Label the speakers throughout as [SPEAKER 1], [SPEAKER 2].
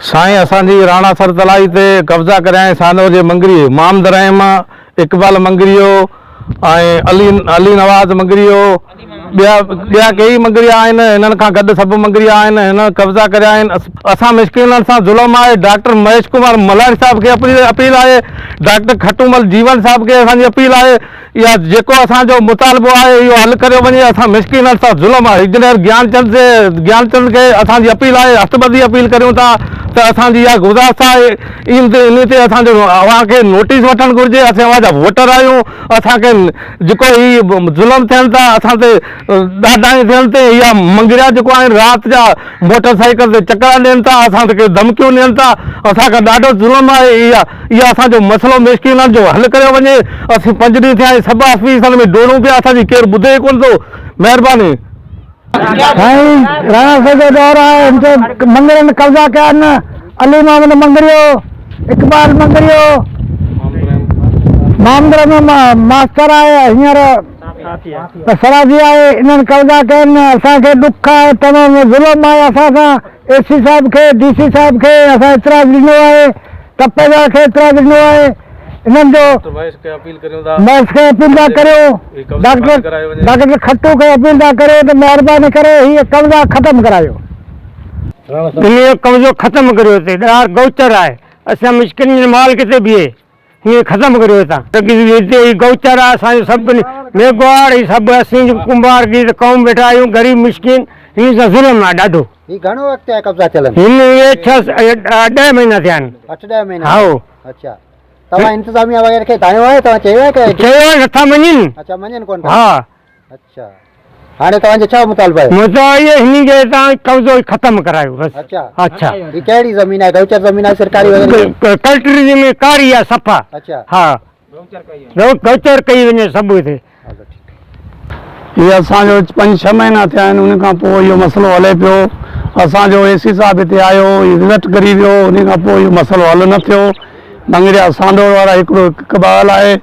[SPEAKER 1] سائين اسان جي راڻا سر تلائي تي قبضا ڪريائين سانور جي منگري محمد رحيم اقبال منگريو ۽ علي علي نواز منگريو ٻيا ٻيا ڪيئي منگريا آهن هنن کان گڏ سڀ منگريا آهن هنن قبضا ڪريا آهن اسان مسڪينن سان ظلم آهي ڊاڪٽر مهيش ڪمار ملاڻي صاحب کي اپيل آهي ڊاڪٽر کٽومل جيون صاحب کي اسان جي اپيل آهي اها جيڪو اسان جو مطالبو آهي اهو حل ڪريو وڃي اسان مسڪينن سان ظلم آهي انجنيئر گيان چند سي گيان چند کي اسان جي اپيل آهي هٿ ٻڌي اپيل ڪريون ٿا ته اسان جي اها گذارش آهي ان تي انهي تي اسان جو اوهان کي نوٽيس وٺڻ گهرجي اسين اوهان جا ووٽر آهيون اسان کي جيڪو هي ظلم ٿين ٿا اسان تي ڏاڍائي ٿين تي اها منگريا جيڪو آهن رات جا موٽر سائيڪل تي چڪرا ڏين ٿا اسان کي ڌمڪيون ڏين ٿا اسان کان ڏاڍو ظلم آهي اها اها اسان جو مسئلو مسڪينن جو حل ڪريو وڃي اسين پنج ڏينهن ٿيا آهن سڀ آفيسن ۾ ڊوڙون پيا اسان جي ڪير ٻڌي ئي ڪونه ٿو مهرباني.
[SPEAKER 2] سائين راڻا سر جو دور آهي هن تي منگرين قبضا ڪيا آهن علي محمد منگريو اقبال منگريو محمد رحيم ماستر آهي هينئر سرازي آهي انهن قبضا ڪيا آهن اسان کي ڏک آهي تمام ظلم آهي اسان سان اي سي صاحب کي ڊي سي صاحب کي اسان اعتراض ڏنو آهي تپيدار کي اعتراض ڏنو آهي انهن جو
[SPEAKER 1] مهيش کي اپيل ڪريون ٿا
[SPEAKER 2] مهيش کي اپيل ٿا ڪريو ڊاڪٽر ڊاڪٽر کٽو کي اپيل ٿا ڪريو ته مهرباني ڪري هي قبضا ختم ڪرايو.
[SPEAKER 3] انهيء قبضو ختم ڪريو هتي ڏار گئوچر آهي اسان مسڪين جو مال ڪٿي بيهي هيئن ختم ڪريو هتان هتي هي گئوچر آهي اسان جو سڀ ميگهواڙ هي سڀ اسين ڪنڀار گيت قوم ويٺا آهيون غريب مسڪين هن سان ظلم آهي ڏاڍو.
[SPEAKER 4] هي گهڻو وقت ٿيا قبضا ٿيل آهن؟
[SPEAKER 3] هن اهي ڇهه ڏهه مهينا ٿيا آهن.
[SPEAKER 4] اٺ ڏهه مهينا.
[SPEAKER 3] هائو.
[SPEAKER 4] اڇا توهان انتظاميا وغيره کي دانهيو آهي توهان چيو آهي ڪه
[SPEAKER 3] چيو آهي نٿا مڃين.
[SPEAKER 4] اڇا مڃين ڪونه ٿا.
[SPEAKER 3] ها.
[SPEAKER 4] اڇا هاڻي توهان جو ڇا مطالبو آهي؟
[SPEAKER 3] مطالبو اهي هنن جي هتان قبضو ختم ڪرايو بس.
[SPEAKER 4] اڇا.
[SPEAKER 3] اڇا.
[SPEAKER 4] هي ڪهڙي زمين آهي گئوچر زمين آهي سرڪاري وغيره؟
[SPEAKER 3] ڪلٽري زمين ڪاري آهي صفا.
[SPEAKER 4] اڇا.
[SPEAKER 3] ها. گئوچر ڪئي وڃي سڀ هتي.
[SPEAKER 5] هي اسان جو پنج ڇهه مهينا ٿيا آهن ان کان پوء اهو مسئلو هلي پيو اسان جو اي سي صاحب هتي آيو هي رزلٽ ڪري ويو ان کان پوء اهو مسئلو حل نه ٿيو مڱريا ساندوڙ وارا هڪڙو اقبال آهي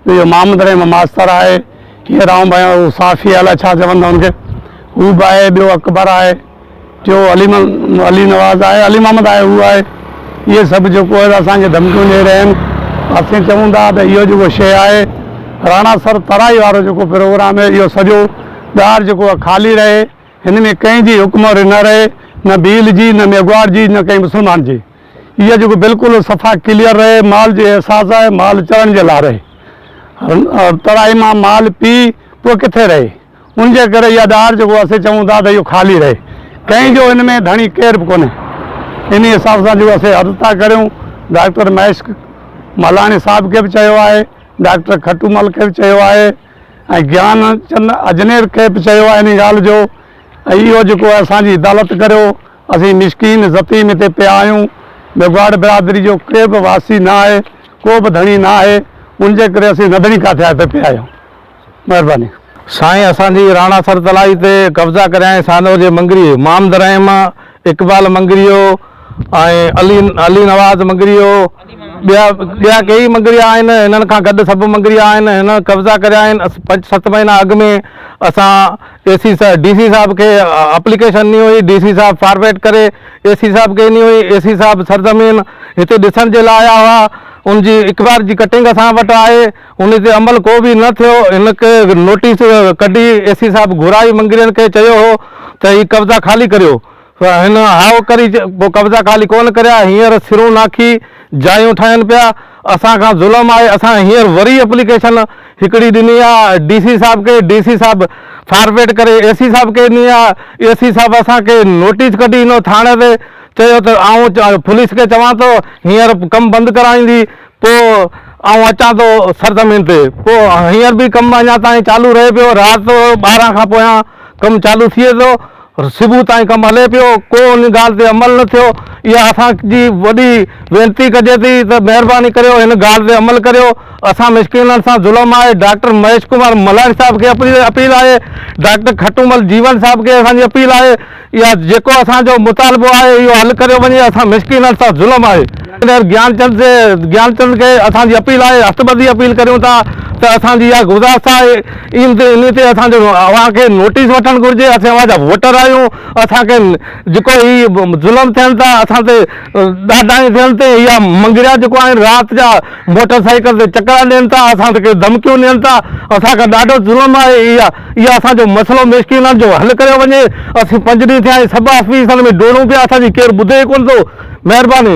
[SPEAKER 5] ٻيو محمد رحيم ماستر آهي هينئر آئون به آهيان اهو صحافي الائي ڇا چوندا ان کي هو به آهي ٻيو اڪبر آهي ٽيو علي علي نواز آهي علي محمد آهي هو آهي اهي سڀ جيڪو آهي اسان کي ڌمڪيون ڏئي رهيا آهن اسين چئون ٿا ته اهو جيڪو شيء آهي راڻا سر ترائي وارو جيڪو پروگرام آهي اهو سڄو ڏار جيڪو آهي خالي رهي هن ۾ ڪنهن جي حڪمري نه رهي نه ڀيل جي نه ميگهواڙ جي نه ڪنهن مسلمان جي اهو جيڪو بلڪل صفا ڪليئر رهي مال جي احساس آهي مال چرڻ جي لاء رهي ترائي مان مال پي پوء ڪٿي رهي ان جي ڪري اها ڏار جيڪو اسين چئون ٿا ته اهو خالي رهي ڪنهن جو ان ۾ ڌڻي ڪير به ڪونهي انهي حساب سان جيڪو اسين عرض ٿا ڪريون ڊاڪٽر مهيش ملاڻي صاحب کي به چيو آهي ڊاڪٽر کٽومل کي به چيو آهي ۽ گيان چند اجنير کي به چيو آهي انهي ڳالهه جو ۽ اهو جيڪو اسان جي عدالت ڪريو اسين مسڪين زتيم هتي پيا آهيون ميگهواڙ برادري جو ڪي به واسي نه آهي ڪو به ڌڻي نه آهي ان جي ڪري اسين نڌڻي ڪاٿي هتي پيا آهيون مهرباني.
[SPEAKER 1] سائين اسان جي راڻا سر تلائي تي قبضا ڪريائين سانور جي منگري محمد رحيم اقبال منگريو ۽ علي علي نواز منگريو ٻيا ٻيا ڪيئي منگريا آهن هنن کان گڏ سڀ منگريا آهن هنن قبضا ڪريا آهن پنج ست مهينا اڳ ۾ اسان اي سي ڊي سي صاحب کي اپليڪيشن ڏني هئي ڊي سي صاحب فارورڊ ڪري اي سي صاحب کي ڏني هئي اي سي صاحب سرزمين هتي ڏسڻ جي لاء آيا هئا ان جي اقرار جي ڪٽنگ اسان وٽ آهي ان تي عمل ڪو به نه ٿيو، هن کي نوٽيس ڪڍي اي سي صاحب گهرائي منگرين کي چيو هو ته هي قبضا خالي ڪريو، هن هائو ڪري پوء قبضا خالي ڪونه ڪريا، هينئر سرون ناکي جايون ٺاهين پيا، اسان کان ظلم آهي، اسان هينئر وري اپليڪيشن هڪڙي ڏني آ ڊي سي صاحب کي، ڊي سي صاحب فارورڊ ڪري اي سي صاحب کي ڏني آ، اي سي صاحب اسان کي نوٽيس ڪڍي ڏنو ٿاڻي تي چيو ته آئون پوليس کي چوان ٿو هينئر ڪم بند ڪرائيندي، پوء آئون اچان ٿو سرزمين تي. پوء هينئر به ڪم اڃا تائين چالو رهي پيو. رات 12 کان پويان ڪم چالو ٿئي ٿو. صبح تائين ڪم هلي پيو. ڪو ان ڳالهه تي عمل نه ٿيو. اها اسان جي وڏي وينتي ڪجي ٿي ته مهرباني ڪريو هن ڳالهه تي عمل ڪريو. اسان مسڪينن سان ظلم آهي. ڊاڪٽر مهيش ڪمار ملاڻي صاحب کي اپيل آهي. ڊاڪٽر کٽومل جيون صاحب کي اسان جي اپيل آهي. اها جيڪو اسان جو مطالبو آهي اهو حل ڪريو وڃي. اسان مسڪينن سان ظلم آهي. انجنيئر گيانچند جي گيانچند کي اسان جي اپيل آهي هٿ ٻڌي اپيل ڪريون ٿا ته اسان جي اها گذارش آهي ان تي انهي تي اسان جو اوهان کي نوٽيس وٺڻ گهرجي اسين اوهان جا ووٽر آهيون اسان کي جيڪو هي ظلم ٿين ٿا اسان تي ڏاڍائي ٿين تي اها منگريا جيڪو آهن رات جا موٽر سائيڪل تي چڪرا ڏين ٿا اسان کي ڌمڪيون ڏين ٿا اسان کان ڏاڍو ظلم آهي اها اها اسان جو مسئلو مسڪينن جو حل ڪريو وڃي اسين پنج ڏينهن ٿيا آهن سڀ آفيسن ۾ ڊوڙون پيا اسان جي ڪير ٻڌي ئي ڪونه ٿو مهرباني.